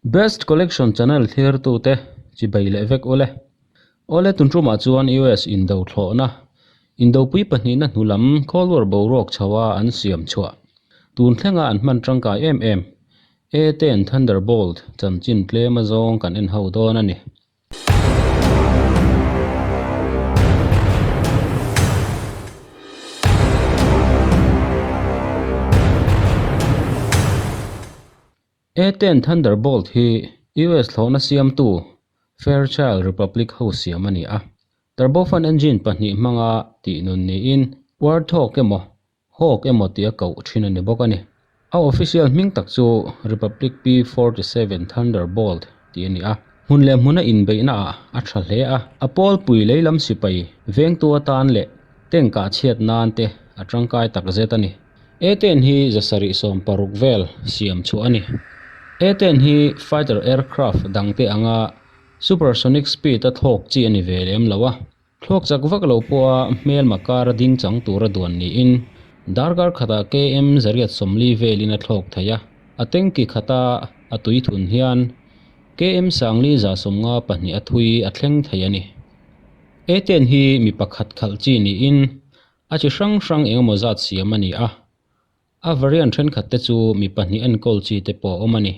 Best Collection channel thlirtute chibai leh vek ule. Awle tun tumah chuan US indo thlawhna, indopui pahnihna hnu lam Cold War boruak chho a an siam chhuah. Tun thlenga an hman tangkai em em A-10 Thunderbolt chanchin tlem azawng kan en ho dawn a ni. A-10 Thunderbolt hi US thlawhna siamtu Fairchild Republic ho siam a ni a. Turbofan engine pahnih hmanga tih nun niin Warthog emaw Hawk emaw tia koh thin a ni bawk a ni. A official hming tak chu Republic P-47 Thunderbolt tih a ni a. Hmun leh hmuna inbeihna ah a tha hle a, a pawlpui leilam sipai vengtu atan leh tank ah chhiat nan te a tangkai takzet a ni. A-10 hi 760 vel siam chhuah a ni. A-10 hi fighter aircraft dangte anga supersonic speed a thlawk chi a ni ve lem lo a. Thlawk chak vak lo pawha hmelma kara ding chang tura duan niin darkar khatah KM 140 velin a thlawk thei a. A tanki khata a tui thun hian KM 5152 a thui a thleng thei a ni. A-10 hi mi pakhat khalh chi niin A chi hrang hrang eng emaw zat siam a ni a, a variant thenkhat te chu mi pahnih enkawl chi te pawh a awm a ni.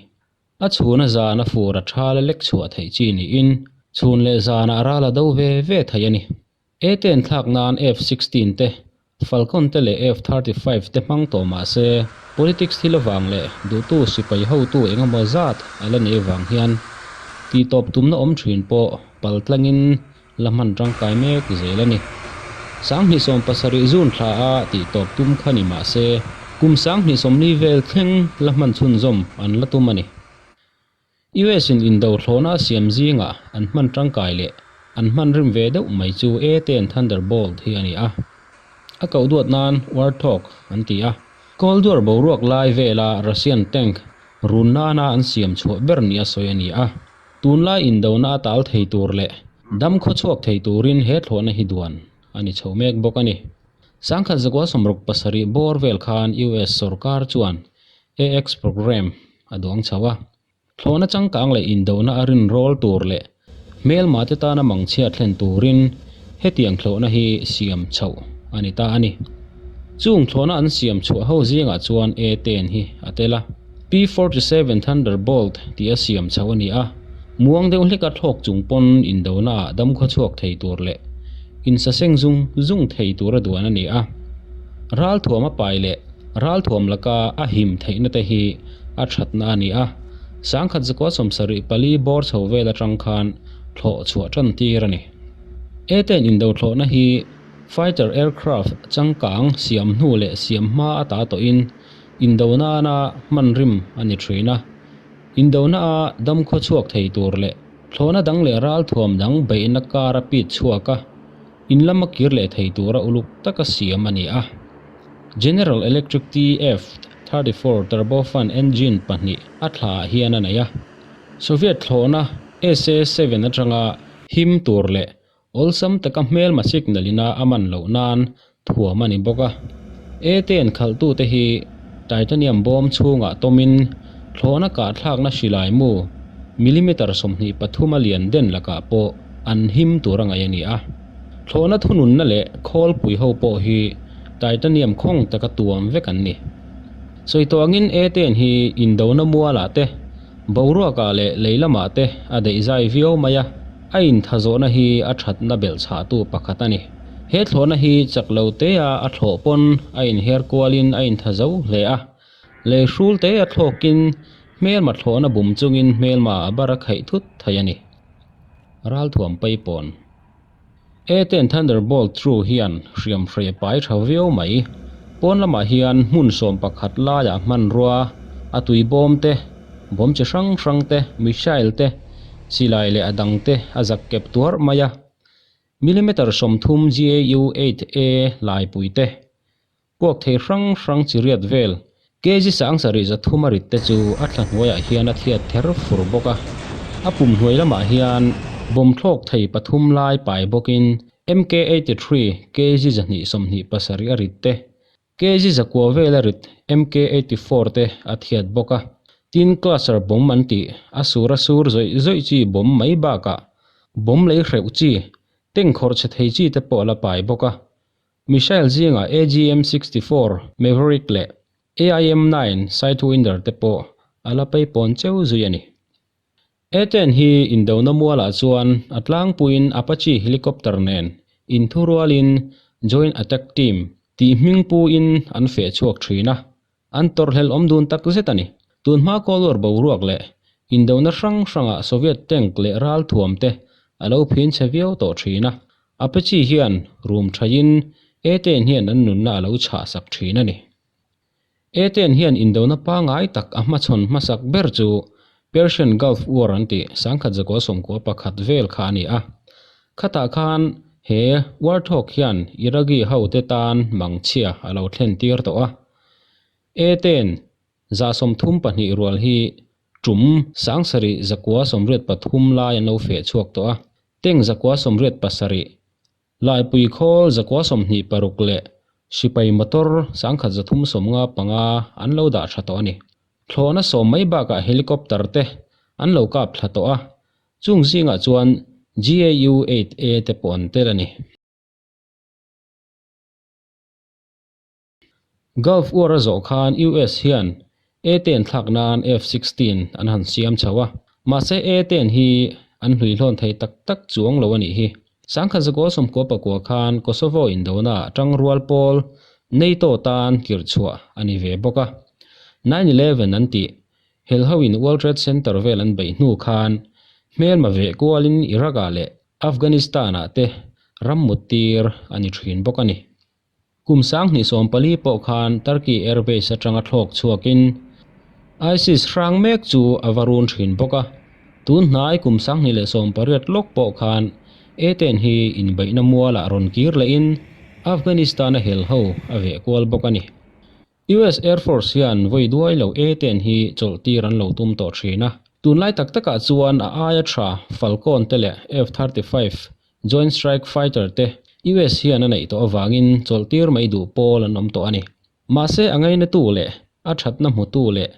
A chhuna zan a fur a tha la lek chhuah theih chi niin chhun leh zanah ral a do ve ve thei a ni. A-10 thlak nan F-16 te, Falcon te leh F-35 te hmang tawh mah se politics thil avang leh duhtu sipai hotu eng emaw zat a la nei avang hian tihtawp tumna awm thin pawh paltlangin la hman tangkai mek zel a ni. 2070 June thla a tih tawp tum kha ni mah se, kum 2040 vel thleng la hman chhunzawm an la tum a ni. US in indo thlawhna a siam zingah an hman tangkai leh an hman rim ve deuh mai chu A-10 Thunderbolt hi a ni a. A koh duat nan Warthog an ti a. Cold War boruak lai vela Russian tank run nana an siam chhuah ber nia sawi a ni a. Tunlai indona a tal thei tur leh dam khawchhuak thei turin he thlawhna hi duan a ni chho mek bawk a ni. 1967 bawr vel khan US sorkar chuan AX program a duang chho a. Thlawhna changkang leh indona a rinrawl tur leh hmelma te tana mangchhia thlen turin hetiang thlawhna hi siam chhoh a ni ta a ni. Chung thlawhna an siam chhuah ho zingah chuan A-10 hi a tel a. P-47 Thunderbolt tih a siam chho a ni a, muang deuh hleka thlawk chung pawn indona ah dam khawchhuak thei tur leh insaseng zung zung thei tura duan a ni a. Ralthuam a pai leh ralthuam laka a him theihna te hi a thatna a ni a, 1974 bawr chho vel atang khan thlawh chhuah tan tir a ni. A-10 indo thlawhna hi fighter aircraft changkang siam hnu leh siam hma ata tawhin Indo nana hman rim a ni thin a, indona a dam khawchhuak thei tur leh thlawhna dang leh ralthuam dang beihna kar a pit chhuak a, in lama kir leh thei tura uluk taka siam a ni a. General Electric TF-34 turbofan engine pahnih a thla ah hian a nei a. Soviet thlawhna SA-7 atanga him tur leh Awlsam taka hmelma signal ina a man loh nan thuam a ni bawk a. A-10 khalhtute hi titanium bawm chhungah tawmin thlawhna kahthlakna hrilai mu millimeter 23 a lian den lakah pawh an him tur a ngaih a ni a. Thlawhna thununna leh khawlpui ho pawh hi titanium khawng taka tuam vek an ni. Sawi tawh angin A-10 hi indona mualah te, boruakah leh lei lamah te a daihzai viau mai a. A inthazawhna hi a thatna belh chhahtu pakhat a ni. He thlawhna hi chak lo tea a thlawh pawn a inher kualin a inthazo hle a. Lei hrul te a thlawkin hmelma thlawhna bum chungin hmelma a bar a khaih thut thei a ni. Ralthuam paipawn. A-10 Thunderbolt True hian hriam hrei a pai tha viau mai. Pawn lamah hian hmun 11 laiah hmanrua a tui bawm te, bawm chi hrang hrang te, missile te, silai leh a dang te a zak kep tuarh mai a. Millimeter 30 GAU 8A laipui te, Puak thei hrang hrang chi riat vel, kg 7300 a rit te chu a thla hnuaiah hian a thiat ther fur bawk a. A pum hnuai lamah hian bawm thlawk thei pathum lai pai bawkin MK-83 kg 227 a rit te, kg 900 vel a rit MK-84 te a thiat bawk a. Tin, cluster bomb an tih, a sur a sur zawih zawih chi bomb mai bakah bomb lei hreuh chi, tank khawrh chhe thei chi te pawh a la pai bawk a. Missile zingah AGM-64 Maverick leh AIM-9 Sidewinder te pawh a la peipawn cheu zui a ni. A-10 hi indona mualah chuan a tlangpuiin Apache helicopter nen inthurualin Joint Attack Team tih hming puin an feh chhuak thin a, an tawrhhlelh awm dun tak zet a ni. Tunhma Cold War boruak leh indona hrang hrangah Soviet tank leh ralthuam te a lo phin chhe viau tawh thin a, Apache hian rum thaiin A-10 hian an nunna a lo chhahsak thin a ni. A-10 hian indona pangngai tak a hmachhawn hmasak ber chu Persian Gulf War an tih 1991 vel kha a ni a. Khatah khan he Warthog hian Iraqi hote tan mangchhia a lo thlen tir tawh a. A-10 32 rual hi tum 7783 lai an lo feh chhuak tawh a, tank 987 Laipui khawl 126 leh sipai motor 1355 an lo dah tha tawh a ni. Thlawhna sawm mai bakah helicopter te an lo kap thla tawh a, chung zingah chuan GAU 8A te pawh an tel a ni. Gulf War a zawh khan US hian A-10 thlak nan F-16 an han siam chho a, mahse A-10 hi an hluihlawn thei tak tak chuang lo a nih hi. 1999 khan Kosovo indona tangrual pawl NATO tan kirchhuah a ni ve bawk a. 9-11 an tih helhoin World Trade Center vel an beih hnu khan hmelma veh kualin Iraq-ah leh Afghanistan-ah te ram muttir a ni thin bawk a ni. Kum 2014 pawh khan Turkey airbase atanga thlawk chhuakin ISIS hrang mek chu a va run thin bawk a. Tun hnai kum 2018 lawk pawh khan A-10 hi inbeihna mualah rawn kir lehin Afghanistan-a hel ho a veh kual bawk a ni. US Air Force hian vawi duai lo A-10 hi chawlh tir an lo tum tawh thin a. Tunlai tak takah chuan a aia tha Falcon te leh F-35 Joint Strike Fighter te US hian a neih tawh avangin chawlh tir mai duh pawl an awm tawh a ni. Mahse a ngainatu leh a thatna hmutu leh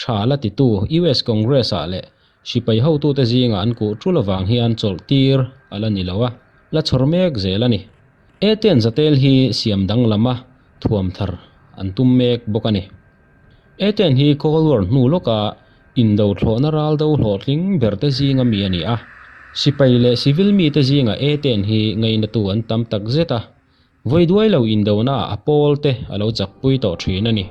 tha la titu US Congress ah leh sipai hotute zingah an kuh tul avang hian chawlh tir a la ni lo a, la chhawr mek zel a ni. A-10 zatel hi siam danglam a thuam thar an tum mek bawk a ni. A-10 hi Cold War hnu lawka indo thlawhna ral do hlawhtling berte zinga mi a ni a. Sipai leh civil mite zingah A-10 hi ngainatu an tam tak zet a, vawi duai lo indonaah a pawl te a lo chakpui tawh thin a ni.